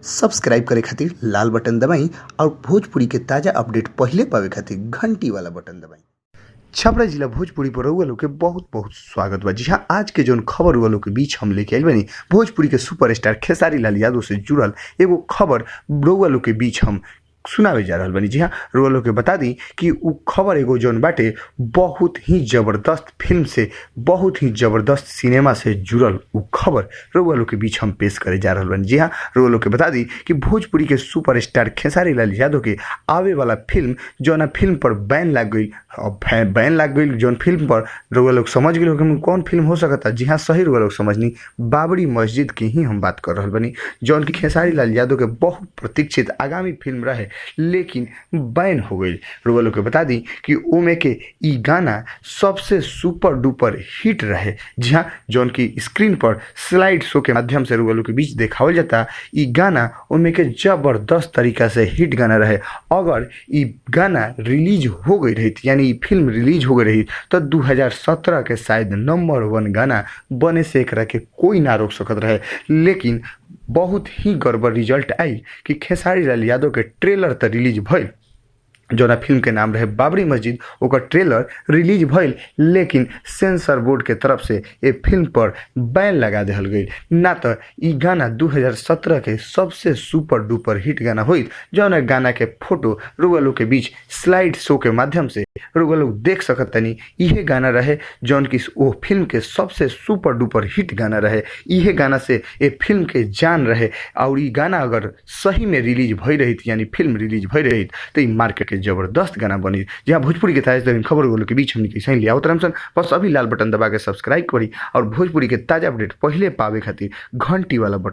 Subscribe करे खातिर लाल button दबाई और भोजपुरी के ताजा अपडेट पहिले पावे खातिर घंटी वाला बटन दबाई। छपरा जिला भोजपुरी पर रउआ लोग के बहुत बहुत स्वागत बा। जी हाँ, आज के जौन खबर रउआ लोग के बीच हम लेके आइल बानी, भोजपुरी के सुपरस्टार खेसारी लाल यादव से जुड़ल एगो खबर रउआ लोग के बीच हम सुनावे जा रहल बानी। जी हाँ, रउआ लोग के बता दी कि उ खबर एगो जौन बाटे बहुत ही ज़बरदस्त फिल्म से, बहुत ही ज़बरदस्त सिनेमा से जुड़ल उ खबर रउआ लोग के बीच हम पेश करे जा रहल बानी। जी हाँ, रउआ लोग के बता दी कि भोजपुरी के सुपरस्टार खेसारी लाल यादव के आवे वाला फिल्म जौना फिल्म पर बैन लाग गई, अब बैन लाग गई जौन फिल्म पर रउआ लोग समझ गए कि कौन फिल्म हो सकता। जी हाँ, सही रउआ लोग समझनी, बाबरी मस्जिद की ही हम बात कर रहल बानी, जौन की खेसारी लाल यादव के बहुत प्रतीक्षित आगामी फिल्म रहे, लेकिन बैन हो गई। रउआ लोग के बता दी कि ओमे के ई गाना सबसे सुपर डुपर हिट रहे। जी हाँ, जौन की स्क्रीन पर स्लाइड शो के माध्यम से रउआ लोग के बीच देखावल जाता, ई गाना ओमे के जबरदस्त तरीका से हिट गाना रहे। अगर ई गाना रिलीज हो गई रही, यानी ई फिल्म रिलीज हो गई रही, तो 2017 के शायद नंबर 1 गाना बने से एकरा के कोई ना रोक सकत रहे। लेकिन बहुत ही गड़बड़ रिजल्ट आई कि खेसारी लाल यादव के ट्रेलर तो रिलीज भइल, जौना फिल्म के नाम रहे बाबरी मस्जिद, ओकर ट्रेलर रिलीज भइल, लेकिन सेंसर बोर्ड के तरफ से ए फिल्म पर बैन लगा देहल गई। ना तो ई गाना 2017 के सबसे सुपर डुपर हिट गाना होई, जौना गाना के फोटो रउआ लोग के बीच स्लाइड शो के माध्यम से रउआ लोग देख सकतनी। इहे गाना रहे जौन की ओ फिल्म के सबसे सुपर डुपर हिट गाना रहे। इहे गाना से ए फिल्म के जान रहे और ई गाना अगर सही में रिलीज भई रही, यानी फिल्म रिलीज भई रही, तो ई मार्केट के जबरदस्त गाना बनी। जहाँ भोजपुरी के ताजा तरीन खबर के बीच हमनी के सही लिया उतरम सन। बस अभी लाल बटन दबा के सब्सक्राइब करी और भोजपुरी के ताजा अपडेट पहले पावे खातिर घंटी वाला बटन